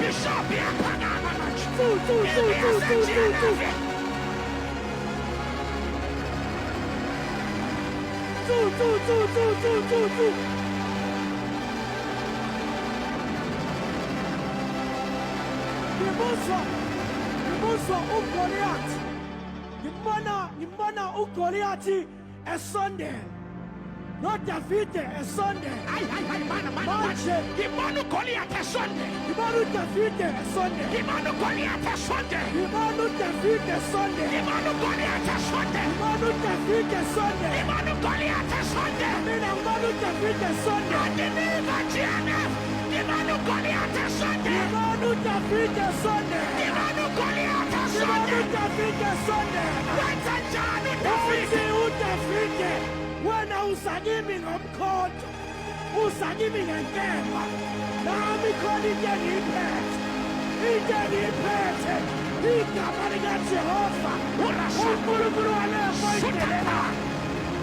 Bishop iyaphakama manje. Tu tu tu tu tu tu tu. Tu tu tu tu tu tu tu. Ngibuzwa ngibuzwa uGoliath. Ngibona ngibona uGoliath esondela. NoDavide esondela. Hayi hayi hayi mana mana. Manje. Ngibona uGoliath esondela. Ngibona uDavide esondela. Ngibona uGoliath esondela. Ngibona uDavide esondela. Ngibona uGoliath esondela. Ngibona uDavide esondela. Ngibona uGoliath esondela. Mina ngibona uDavide esondela. Andinika GNF. Ngibona uGoliath esondela. Ngibona uDavide esondela. Ngibona uGoliath Ngibona esondela. uDavide esondela. Wenza njani uDavide? Uthi uDavide wena uza kimi ngomkhonto, uza kimi ngenkemba, nami khona into engiyiphethe, into engiyiphethe igama likaJehova uNkulunkulu walembo indelela.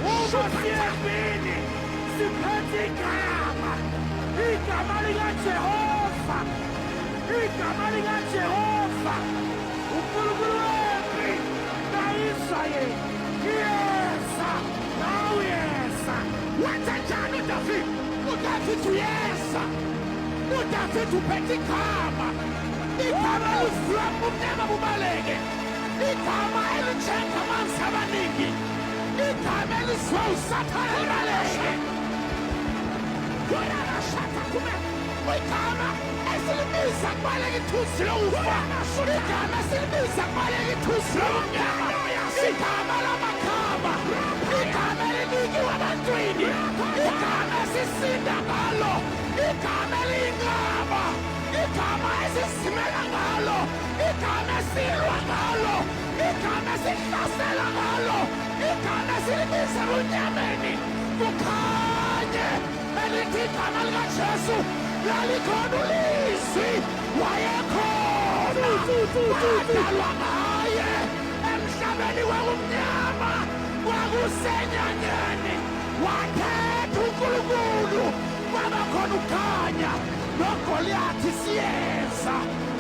Uma siyempini siphethe igama, igama likaJehova, igama likaJehova uNkulunkulu wempi kaIsrayeli. Iyeza nawe uyeza. Wenza njani uDavid? uDavid uyeza. uDavid uphethe igama. Igama elivula ubumnyama bubaleke. Igama elitshenga amanzi amaningi. Igama elizwa uSathane libaleke. Uyabashatha kume. Igama esilibiza kubaleka ithunzi lokufa. Igama esilibiza kubaleka ithunzi lobumnyama. Igama lamakhaba. Igama elinikiwe ebantwini. Igama esisinda ngalo. Igama eliyinqaba. Igama esizimela ngalo. Igama esilwa ngalo. Igama esihlasela ngalo. Igama esilibiza ebunyameni. Kukhanye elithi igama likaJesu lalikhona ulizwi wayekhona wadalwa ngaye emhlabeni kwakumnyama kwakusenyanyeni wathetha uNkulunkulu kwaba khona ukukhanya noGoliyathi siyeza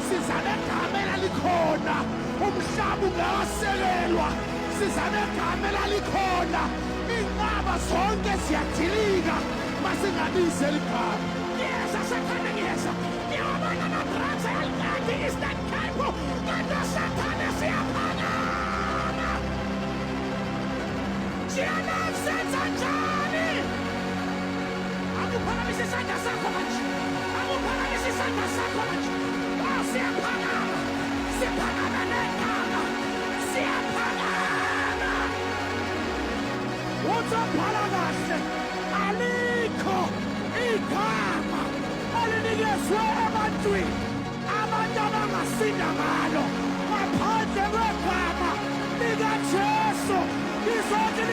siza negama elalikhona umhlaba ungawasekelwa siza negama elalikhona inqaba zonke ziyadilika masingabizi eligama. Ngiyeza Sathane ngiyeza. Ngiyabona ama-drugs ayaliqeda i-Eastern Cape kodwa Sathane siyaphakama. GNF senza njani? Akuphakamise isandla sakho manje. Akuphakamise isandla sakho manje. Oh, siyaphakama. Siphakama negama. Siyaphakama. Uthi obhala kahle alikho igama elinikezwe ebantwini abantu abangasinda ngalo ngaphandle kwegama likaJesu. Ngizothi